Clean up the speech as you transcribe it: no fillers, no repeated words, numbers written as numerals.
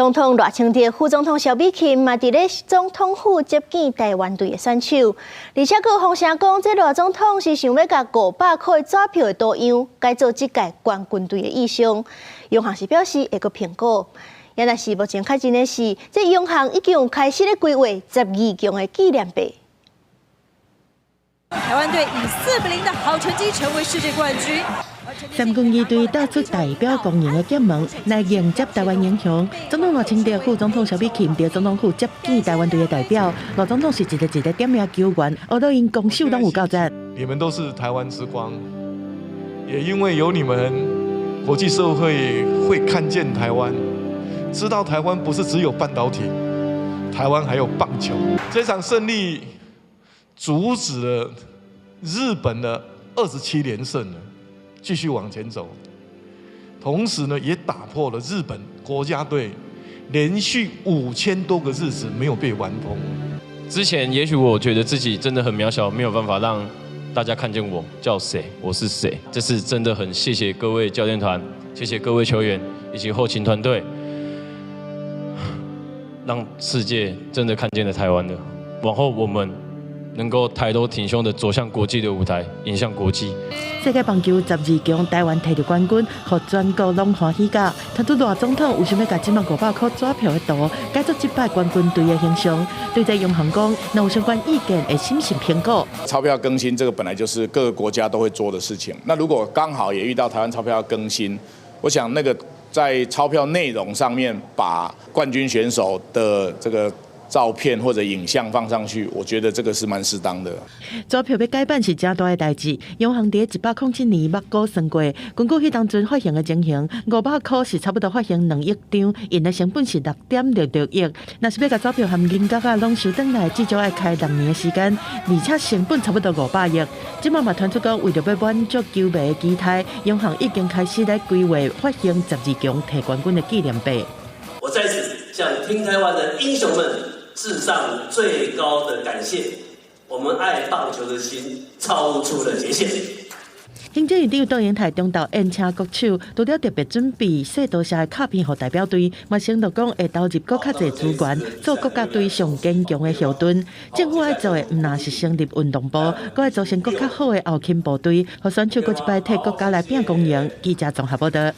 總統賴清德、副總統蕭美琴嘛佇咧總統府接見台灣隊的選手，而且閣有風聲講，這賴總統是想欲共500箍的紙票的圖樣改做這屆冠軍隊的意象。央行是表示會閣評估。也若是目前確認的是，這央行已經有開始咧規劃十二強的紀念幣。台灣隊以4比0的好成績成為世界冠軍。三軍儀隊帶出代表光榮的劍門來迎接台灣英雄。總統賴清德、副總統蕭美琴佇總統府接見台灣隊的代表。賴總統是一個一個點名球員，學到𪜶攻守攏有夠讚。你們都是台灣之光，也因為有你們，國際社會會看見台灣，知道台灣不是只有半導體，台灣還有棒球。這場勝利阻止了日本的27連勝了，繼續往前走，同時呢，也打破了日本國家隊連續5000多個日子沒有被完封。之前也許我覺得自己真的很渺小，沒有辦法讓大家看見我叫誰，我是誰。這次真的很謝謝各位教練團，謝謝各位球員以及後勤團隊，讓世界真的看見了台灣的。往後我們能夠抬頭挺胸的走向國際的舞台，迎向國際。世界棒球十二強，台灣提著冠軍，予全國攏歡喜甲。傳出賴總統有想欲共這擺500箍紙票的圖，改做這擺冠軍隊的形象。對這央行講，若有相關意見會審慎評估。鈔票更新，這個本來就是各個國家都會做的事情。那如果剛好也遇到台灣鈔票要更新，我想那個在鈔票內容上面把冠軍選手的這個照片或者影像放上去，我覺得這個是蠻適當的。紙票欲改版是誠大的代誌，央行佇107年捌估算過，根據彼當陣發行的情形，500箍是差不多發行2億張，印的成本是6.66億。若是欲共紙票和銀角仔攏收轉來，至少愛開6年的時間，而且成本差不多500億。這擺嘛傳出講，為著欲滿足球迷的期待，央行已經開始來規劃發行十二強提冠軍的紀念幣。我在此向聽台灣的英雄們致上最高的感謝，我們愛棒球的心超出了極限。行政院長卓榮泰中晝宴請國手，除了特別準備說多謝的卡片予代表隊，嘛承諾講會投入閣較濟資源，做國家隊上堅強的後盾。政府愛做的毋但是成立運動部，閣愛組成閣較好的後勤部隊，予選手閣一擺替國家來拼光榮。記者綜合報道。